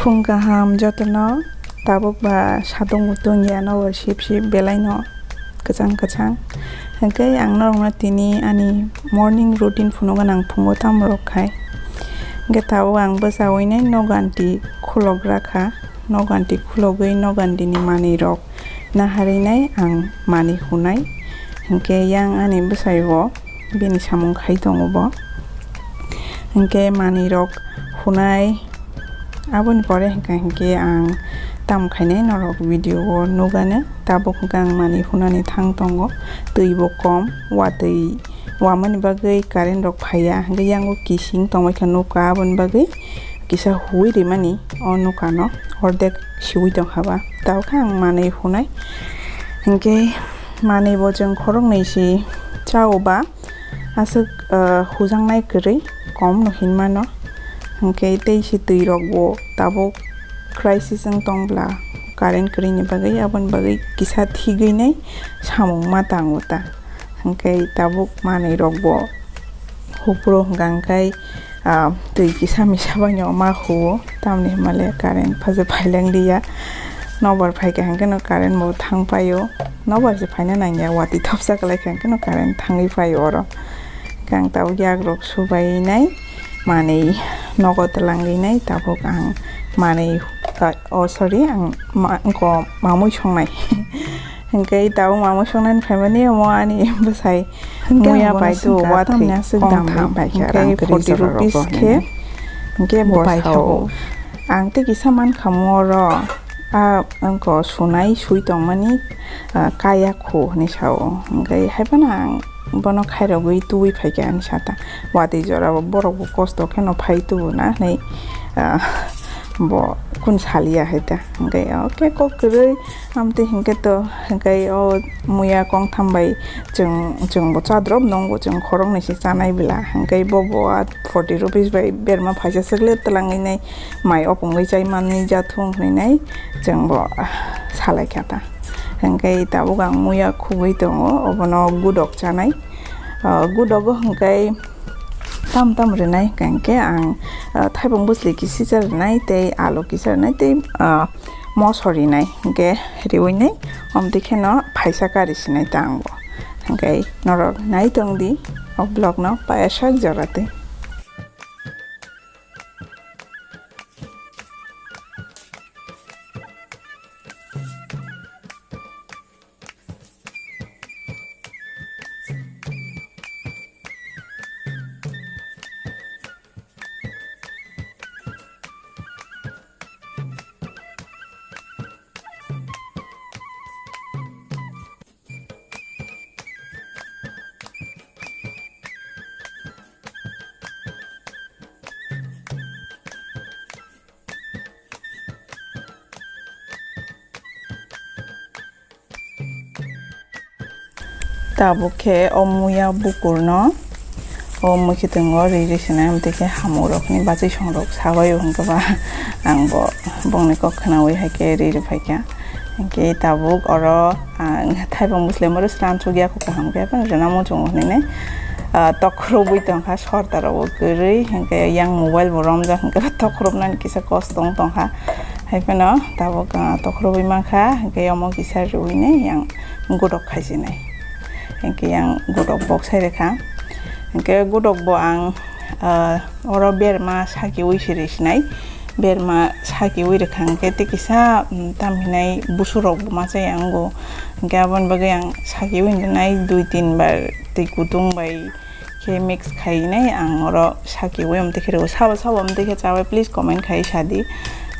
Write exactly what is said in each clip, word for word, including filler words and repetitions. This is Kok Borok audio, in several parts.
Phung kaham jotono, tabuk ba satung mutung ya nogo sip sip belai no kwchang kwchang. Hwnkhe ang norokno tini ani morning routine phunukgo, nang phungo tamo rok khai. Hwnkhe tabuk ang bwchaui nai nogo anti khulok rakha, nogo anti khulogwi nogo anti ni manwi rok naharwi nai ang manwi hunai. Hwnkhe yang ani bwsai bo bini samung khai tongo bo. Hwnkhe manwi rok hunai, aboni pore hwnkhe, hwnkhe ang tamo khainai norok video o nugano. Tabuk hwnkhe ang manwi hunani thang tongo, twi bo kom, watwi wamani bagwi current rok phaiya, hwnkhe yango kising tongbaikha nukha, aboni bagwi kisa huwi rimani o nukano, ordek siwi tongkha ba. Tabuk khe ang manwi hunai, hwnkhe manwi bo chwng khoroknwi se chao ba. Aswk, ah, hujaknai kwrwi kom no hinmano. Hwnkhe tei se twi rok bo tabuk crisis wng tong bwla, current kwrwini bagwi, aboni bagwi kisa thigwi nai samung ma tango ta. Hwnkhe tabuk manwi rok bo hupro hwnkha hwnkhe, ah, twi kisa misa bai no ma huo, tamni hwnba le current phaje phailang liya. Nobar phaikha hwnkhe no current bo thang paio. Nobar se phaina nangya, watwi thopsa kwlai kha hwnkhe no current thangwi paio oro. Hwnkhe ang tabuk yak rok subai nai, manwi nogo twlangwi nai, tabuk ang manwi, ah, oh sorry, ang ma-, ko mamui songnai. Hwnkhe tabuk mamui songnani phaimani omo ani bwsai. Hwnkhe muya ang bono bai tu sengkha, watwi tamni aswk kong dam tham, bai kha hwnkhe rang kwrwi forty jora rogo rupees khe hinwi. Hwnkhe bo bai bwsao thago. Ang tei kisa mankha mo oro, a, wngkha sunai sui tongmani, a, kaya khu hinwi sao. Hwnkhe hai phano ang bono khairogwi tubui phaikha hinwi sata. Watwi jora bo borok bo kosto kheno phai tubu na hinwi, a, bo kunu saliya hai ta. Hwnkhe o khe kok kwrwi, amtwi hwnkhe to, hwnkhe o muya kongtham bai chwng, chwng bo chadrop nungo, chwng khoroknwi se chanai bwla. Hwnkhe bo bo a forty rupees bai berma phaisa swk le twlangwi nai, mai opungwi chai manwi ja thung hinwi nai chwng bo, ah, salai kha ta. Hwnkhe tabuk ang muya khugwi tongo, obono gudok chanai. Ah, gudogo hwnkhe tam tam rwnai hwnkhe ang, ah, thaibung bwsli kisicha rwnai tei alu kisa rwnai tei, ah, moso rinai hwnkhe riwi nai, omtwi kheno phaisa kari sinai ta ang bo. Hwnkhe norok nai tong di o vlog no paiyasak jora twi. Tabuk khe o muya bukurno o mwkhwtwng o ri ri swnai, amtwi khe hamung rok ni bachwi song rok sabai o hwnkhe ba ang bo bongni kok khwnaui hai khe ri ri phaikha. Hwnkhe tabuk oro ang thaibang bwsle moro sran chukya kho kaham khe phano rwna muchungo hinwi nai, ah, tokhorobwi tongkha sorta rok bo kwrwi, hwnkhe yang mobile bo romjak hwnkhe ba tokhorobnani kisa kosto wng tongkha. Hai phano tabuk, ah, tokhorobwi mankha, hwnkhe omo kisa riui nai yang godok khaijinai. Hwnkhe yang godok bok sai rwkha. Hwnkhe godok bo ang, ah, oro berma sakiui se ri sinai. Berma sakiui rwkha hwnkhe tei kisa, um, tam hinai busurok bo ma chai ang go. Hwnkhe aboni bagwi ang sakiui rinai dui tin bar twi kutung bai khe mix khainai ang oro sakiui, amtwi khe rw sabo sabo amtwi khe chabai, please comment khai sadi.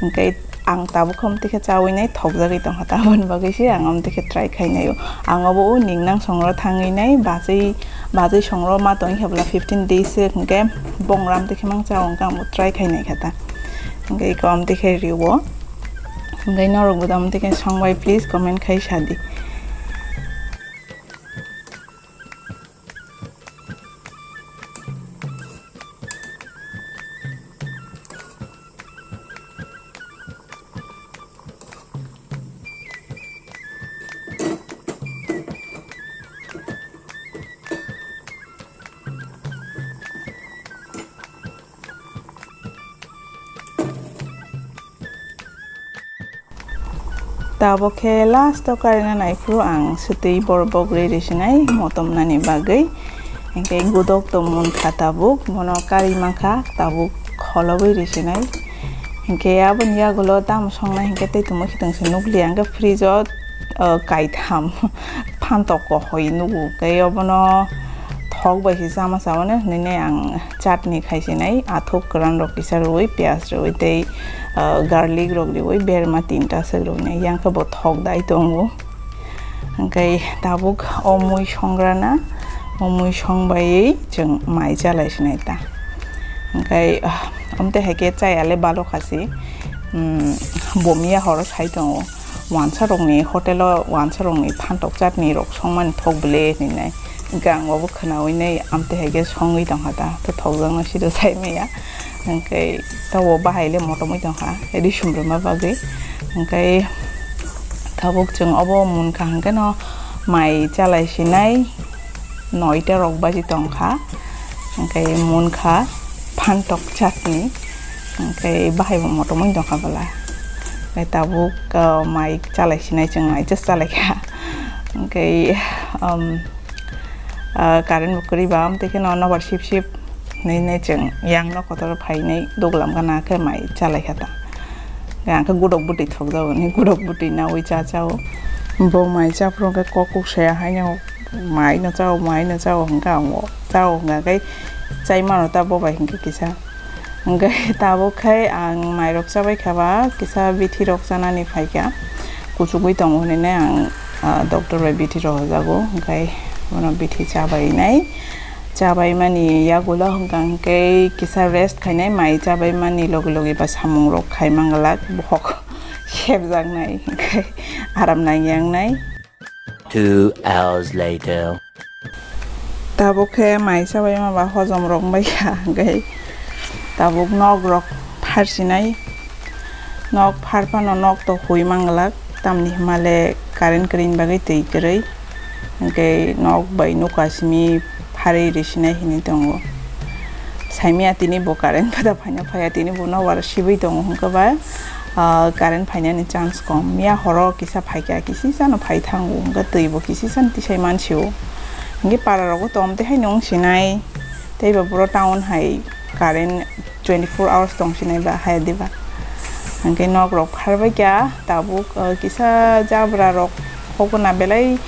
Hwnkhe ang tabuk khe amtwi khe chaui nai thokjagwi tongkha, taboni bagwi se ang amtwi khe try khainai o. Ang obo o ningnang songro thangwi nai bachwi, bachwi songro ma tongwi khe bwla fifteen days se hwnkhe bongra amtwi khe mang cha, hwnkhe ang bo try khainai kha ta. Hwnkhe iko amtwi khe riwo. Hwnkhe norok bo amtwi khe songbai, please comment khai sadi. Tabuk khe last o karina naiphuru ang swtwi borbok rwi rwsinai motom nani bagwi. Hinkhe gudok tong munkha tabuk, bono kari mankha tabuk kholobwi rwsinai. Hinkhe aboni yagulo tamo songnai hinkhe tei tongmo khitongse nukliya, hinkhe fridge o, o, kaitham phantok kohoi nugo, tei obono thok bai se chama chawano hinwi ang chutney khai sinai, athuk kwran rok kisa rwui, piyaj rwui tei, ah, garlic rok rwui, berma tinta swk rwui, yang khe bo thok dai tongo. Hwnkhe tabuk o mui songrana, o mui songbaiwi chwng mai chalai sinai ta. Hwnkhe, ah, amtwi hai khe chaya le balo khasi, um, bomya horo sai tongo. Wansa rokni hotel o wansa rokni phantok chutney rok songmani thok bwle hinwi nai. Hwnkhe ang obo khwnaui nai amtwi hai khe songwi tongkha ta, to thokjakno siro sai maya. Hwnkhe tabo bahai le motomwi tongkha, risum rwma bagwi. Hwnkhe tabuk chwng obo munkha hwnkhe no mai chalai sinai. Noita rok baji tongkha, hwnkhe munkha phantok chutney, hwnkhe bahai bo motomwi tongkha bwla. Hwnkhe tabuk, ah, mai chalai sinai chwng mai just chalaikha. Hwnkhe, um, ah, current bo kwrwi ba, amtwi kheno nobar sip sip hinwi nai chwng yang nok kotor phainai duglam gana khe mai chalaikha ta. Hwnkhe ang khe gudok bwtwi thokjago hinwi gudok bwtwi naui cha chao. Bo mai chaphuru hwnkhe kok kuk saya haino. Mai no chao, mai no chao hwnkha ang bo. Chao hwnkha khe chai mano ta bo bai hwnkhe kisa. Hwnkhe tabuk khai ang mairok chabai kha ba, kisa bithi rok chanani phaikha. Kuchugui tongo hinwi ang, ah, doctor bai bithi rohorjago. Hwnkhe bono bithi chabai nai. Chabai mani yagulo hwnkha hwnkhe kisa rest khainai, mai chabai mani logi logi ba samung rok khai manglak, bohok khepjaknai, hwnkhe aram nangyangnai. Two hours later. Tabuk khe mai chabaima ba hojom rok wngbaikha, hwnkhe tabuk nok rok pharsinai. Nok phar phano nok to hui manglak, tamni hwnmale current kwrwini bagwi twi kwrwi, hwnkhe nok bai nokha simi pharwi rwsinai hinwi tongo. Saimya tini bo current pada phaina phaiya, tini bo nobar sibwi tongo hwnkhe ba, ah, current phainani chance kom. Miya horo kisa phaikha, kisisano phai thango hwnkhe twi bo kisisano tisai mansio. Hwnkhe para rogo tom tei haino wngsinai. Tei bo boro town hai current twenty four hours tongsinai ba hai diba. Hwnkhe nok rok pharbaikha tabuk, ah, kisa jabra rok hokna belai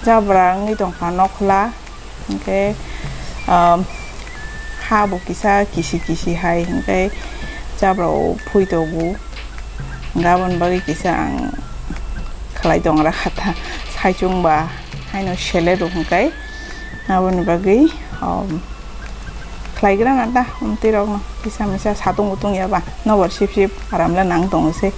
jabra wngwi tongkha nokhola. Hwnkhe, um, ha bo kisa kisi kisi hai, hwnkhe chabrao phui togo. Hwnkhe aboni bagwi kisa ang khlai tongra kha ta, saichung ba haino sele rw hwnkhe aboni bagwi, um, khlai gra na ta, um, twi rok no kisa misa satung kutung ya ba nobar sip sip aram le nang tongo se.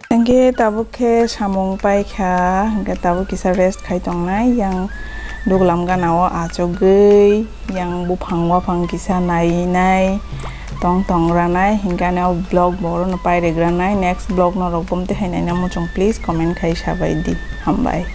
Hwnkhe tabuk khe samung paikha, hwnkhe tabuk kisa rest khai tongnai, yang duglam gana o achugwi, yang buphang waphang kisa nainai tong tong ranai, hwnkhe ani o vlog bo oro no pairek ranai, next vlog norok bo tei hai naina muchung, please comment khai sabai di, hambai.